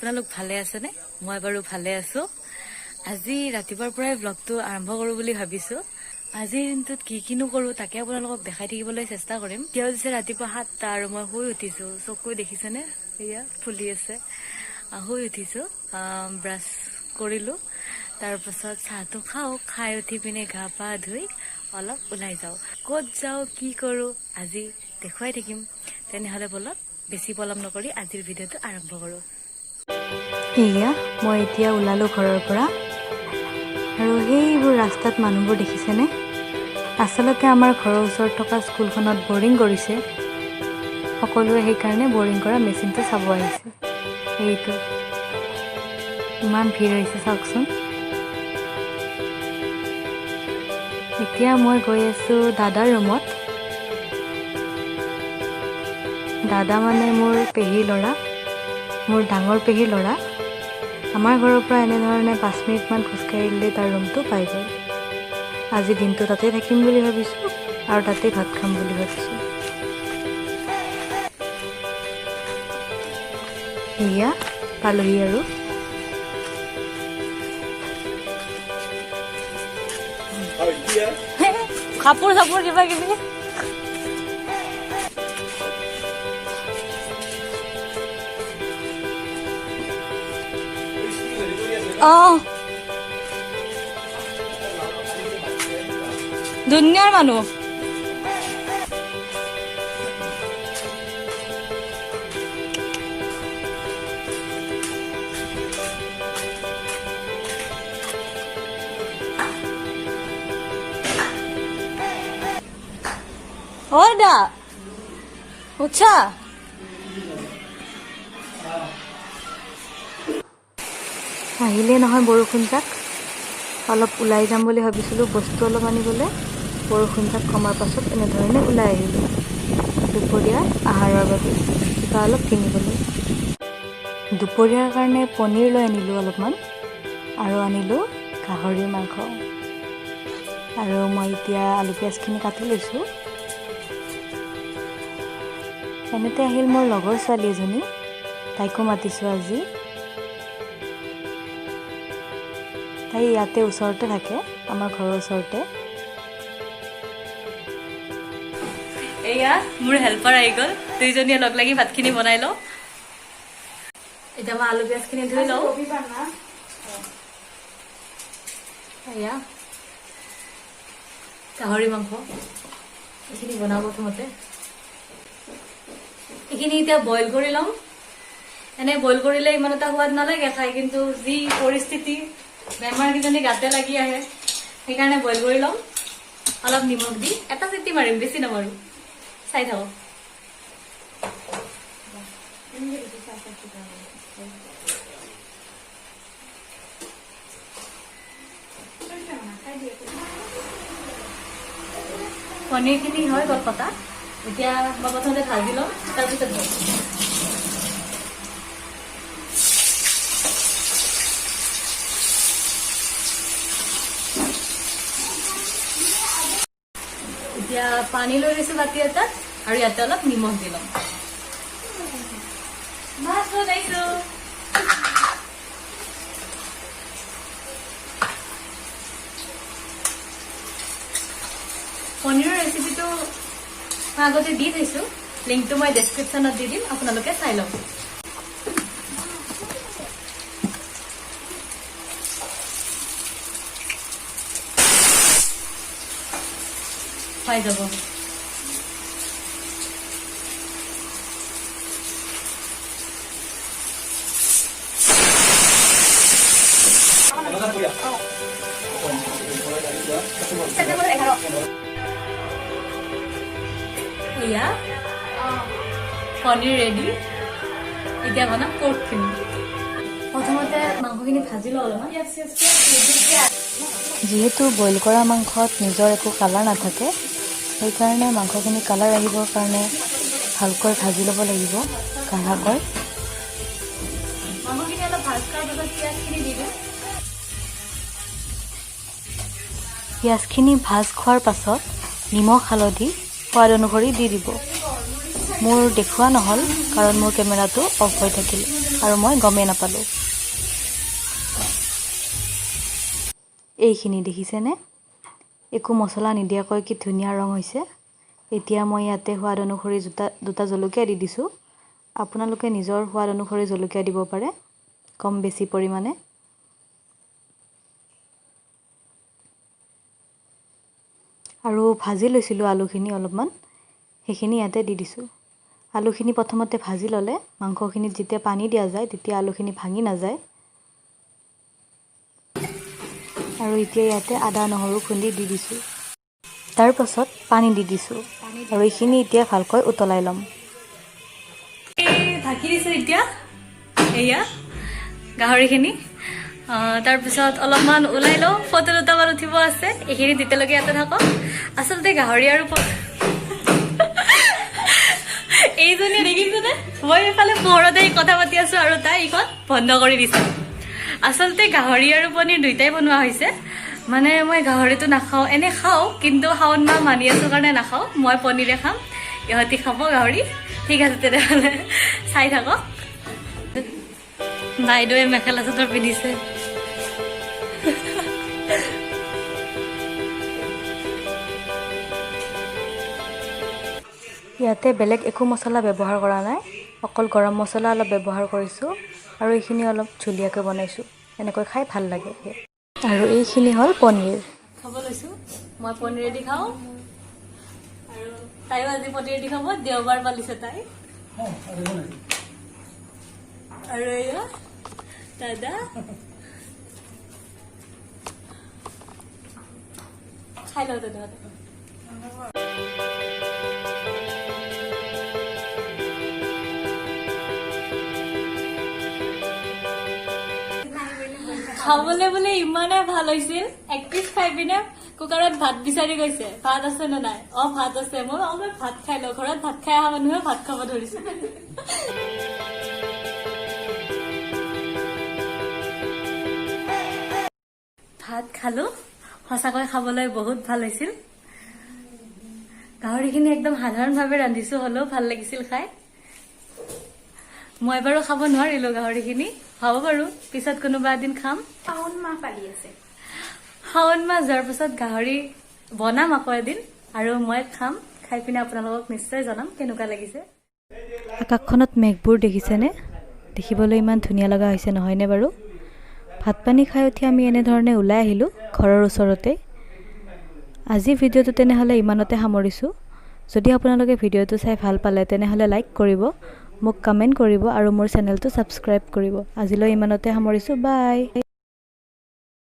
আপোনালোক ভালে আছেনে? মই বাৰু ভালে আছো। আজি ৰাতিপুৱাৰ পৰাই ব্লগটো আৰম্ভ কৰোঁ বুলি ভাবিছো। আজিৰ দিনটোত কি কিনো কৰোঁ, তাকে আপোনালোকক দেখাই থাকিবলৈ চেষ্টা কৰিম। এতিয়া হৈছে ৰাতিপুৱা 7টা আৰু মই শুই উঠিছো। চকু দেখিছেনে? এয়া ফুলি আছে। শুই উঠিছো, ব্ৰাছ কৰিলো, তাৰপাছত চাহটো খাওঁ। খাই উঠি পিনে গা পা ধুই অলপ ওলাই যাওঁ। ক'ত যাওঁ, কি কৰোঁ, আজি দেখুৱাই থাকিম। তেনেহ'লে ব'লক, বেছি পলম নকৰি আজিৰ ভিডিঅ'টো আৰম্ভ কৰোঁ। এয়া মই এতিয়া ওলালোঁ ঘৰৰ পৰা আৰু সেইবোৰ ৰাস্তাত মানুহবোৰ দেখিছেনে? আচলতে আমাৰ ঘৰৰ ওচৰত থকা স্কুলখনত বৰিং কৰিছে। সকলোৱে সেইকাৰণে বৰিং কৰা মেচিনটো চাব আহিছে। এইটো ইমান ভিৰ হৈছে, চাওকচোন। এতিয়া মই গৈ আছোঁ দাদাৰ ৰুমত। দাদা মানে মোৰ পেহীৰ ল'ৰা, মোৰ ডাঙৰ পেহীৰ ল'ৰা। আমাৰ ঘৰৰ পৰা এনেধৰণে 5 মিনিটমান খোজকাঢ়িলে তাৰ ৰুমটো পাই যায়। আজি দিনটো তাতেই থাকিম বুলি ভাবিছোঁ আৰু তাতেই ভাত খাম বুলি ভাবিছোঁ। এয়া পালোহি আৰু। কাপোৰ চাপোৰ কিবা কিবি। দুনিয়াৰ মানুহ। অ দা, উঠছা? আহিলে নহয় বৰষুণজাক। অলপ ওলাই যাম বুলি ভাবিছিলোঁ বস্তু অলপ আনিবলৈ। বৰষুণজাক কমাৰ পাছত এনেধৰণে ওলাই আহিলোঁ দুপৰীয়া আহাৰৰ বাবে কিবা অলপ কিনিবলৈ। দুপৰীয়াৰ কাৰণে পনীৰ লৈ আনিলোঁ অলপমান আৰু আনিলোঁ গাহৰিৰ মাংস। আৰু মই এতিয়া আলু পিঁয়াজখিনি কাটি লৈছোঁ। এনেতে আহিল মোৰ লগৰ ছোৱালী এজনী। তাইকো মাতিছোঁ আজি। তাই ইয়াতে ওচৰতে থাকে, আমাৰ ঘৰৰ ওচৰতে। এয়া মোৰ হেল্পাৰ আহি গ'ল। দুইজনীয়ে লগ লাগি ভাতখিনি বনাই লওঁ। এতিয়া মই আলু পিঁয়াজখিনি ধুই লওঁ। এয়া গাহৰি মাংস, এইখিনি বনাওঁ প্ৰথমতে। এইখিনি এতিয়া বইল কৰি ল'ম। এনে বইল কৰিলে ইমান এটা সোৱাদ নালাগে খাই, কিন্তু যি পৰিস্থিতি, বেমাৰ কেইজনী গাতে লাগি আহে, সেইকাৰণে বইল কৰি ল'ম। অলপ নিমখ দি এটা চিটি মাৰিম, বেছি নামাৰো। চাই থাকক। পনীৰখিনি হৈ গ'ল কটা। এতিয়া মই প্ৰথমতে ভাজি ল'ম, তাৰপিছত দিম। এতিয়া পানী লৈ লৈছো বাতি এটাত আৰু ইয়াতে অলপ নিমখ দি ল'ম। মাছ বনাইছো। পনীৰৰ ৰেচিপিটো মই আগতে দি থৈছো। লিংকটো মই ডেছক্ৰিপশ্যনত দি দিম, আপোনালোকে চাই ল'ব। পাই যাব। এয়া পনীৰ ৰেডি। এতিয়া বনাম পৰ্কখিনি। প্ৰথমতে মাংসখিনি ভাজি লওঁ অলপমান। যিহেতু বইল কৰা মাংসত নিজৰ একো কালাৰ নাথাকে, সেইকাৰণে মাংসখিনি কালাৰ আহিবৰ কাৰণে ভালকৈ ভাজি ল'ব লাগিব কাঢ়াকৈ। মাংসখিনি অলপ ভাজ কৰাৰ পাছত পিঁয়াজখিনি দি দিম। পিঁয়াজখিনি ভাজ খোৱাৰ পাছত নিমখ, হালধি সোৱাদ অনুসৰি দি দিব। মোৰ দেখুওৱা নহ'ল, কাৰণ মোৰ কেমেৰাটো অফ হৈ থাকিল আৰু মই গমেই নাপালোঁ। এইখিনি দেখিছেনে? একো মছলা নিদিয়াকৈ কি ধুনীয়া ৰং হৈছে। এতিয়া মই ইয়াতে সোৱাদ অনুসৰি দুটা জলকীয়া দি দিছোঁ। আপোনালোকে নিজৰ সোৱাদ অনুসৰি জলকীয়া দিব পাৰে, কম বেছি পৰিমাণে। আৰু ভাজি লৈছিলোঁ আলুখিনি অলপমান, সেইখিনি ইয়াতে দি দিছোঁ। আলুখিনি প্ৰথমতে ভাজি ল'লে মাংসখিনিত যেতিয়া পানী দিয়া যায় তেতিয়া আলুখিনি ভাঙি নাযায়। আৰু এতিয়া ইয়াতে আদা নহৰু খুন্দি দি দিছোঁ। তাৰ পাছত পানী দি দিছোঁ আৰু এইখিনি এতিয়া ভালকৈ উতলাই ল'ম। ঢাকি দিছোঁ এতিয়া এয়া গাহৰিখিনি। তাৰপিছত অলপমান ওলাই লওঁ, ফটো দুটামান উঠিব আছে। এইখিনি তেতিয়ালৈকে ইয়াতে থাকক। আচলতে গাহৰি আৰু এইজনী দেখিছেনে, মই এইফালে পোহৰতে কথা পাতি আছোঁ আৰু তাই এইখন বন্ধ কৰি দিছে। আচলতে গাহৰি আৰু পনীৰ দুয়োটাই বনোৱা হৈছে। মানে মই গাহৰিটো নাখাওঁ, এনে খাওঁ কিন্তু শাওণ মাহ মানি আছোঁ কাৰণে নাখাওঁ। মই পনীৰে খাম, ইহঁতি খাব গাহৰি। ঠিক আছে, তেনেহ'লে চাই থাকক। বাইদেৱে মেখেলা চাদৰ পিন্ধিছে। ইয়াতে বেলেগ একো মছলা ব্যৱহাৰ কৰা নাই, অকল গৰম মছলা অলপ ব্যৱহাৰ কৰিছোঁ আৰু এইখিনি অলপ জুলীয়াকৈ বনাইছোঁ। এনেকৈ খাই ভাল লাগে। আৰু এইখিনি হ'ল পনীৰ। খাব লৈছোঁ মই, পনীৰেদি খাওঁ আৰু তাইও আজি পনীৰেদি খাব। দেওবাৰ পালিছে তাই। আৰু এয়া দাদা খাই লওঁ তেনেহ'লে। খাবলৈ বোলে ইমানে ভাল হৈছিল, এক পিচ খাই পিনে কুকাৰত ভাত বিচাৰি গৈছে, ভাত আছে নে নাই। অ ভাত আছে, মই অলপ ভাত খাই লওঁ। ঘৰত ভাত খাই অহা মানুহে ভাত খাব ধৰিছে। ভাত খালো, সঁচাকৈ খাবলৈ বহুত ভাল হৈছিল। গাহৰিখিনি একদম সাধাৰণভাৱে ৰান্ধিছো, হ'লেও ভাল লাগিছিল খাই। মই বাৰু খাব নোৱাৰিলো গাহৰিখিনি, হ'ব বাৰু পিছত কোনোবা এদিন খাম। শাওণ মাহ পালি আছে, শাওণ মাহ যোৱাৰ পিছত গাহৰি বনাম আকৌ এদিন আৰু মই খাম। খাই পিনে আপোনালোকক নিশ্চয় জনাম কেনেকুৱা লাগিছে। আকাশখনত মেঘবোৰ দেখিছেনে? দেখিবলৈ ইমান ধুনীয়া লগা হৈছে নহয়নে বাৰু? ভাত পানী খাই উঠি আমি এনেধৰণে ওলাই আহিলোঁ ঘৰৰ ওচৰতে। আজি ভিডিঅ'টো তেনেহ'লে ইমানতে সামৰিছোঁ। যদি আপোনালোকে ভিডিঅ'টো চাই ভাল পালে তেনেহ'লে লাইক কৰিব, মোক কমেণ্ট কৰিব আৰু মোৰ চেনেলটো ছাবস্ক্ৰাইব কৰিব। আজিলৈ ইমানতে সামৰিছোঁ, বাই।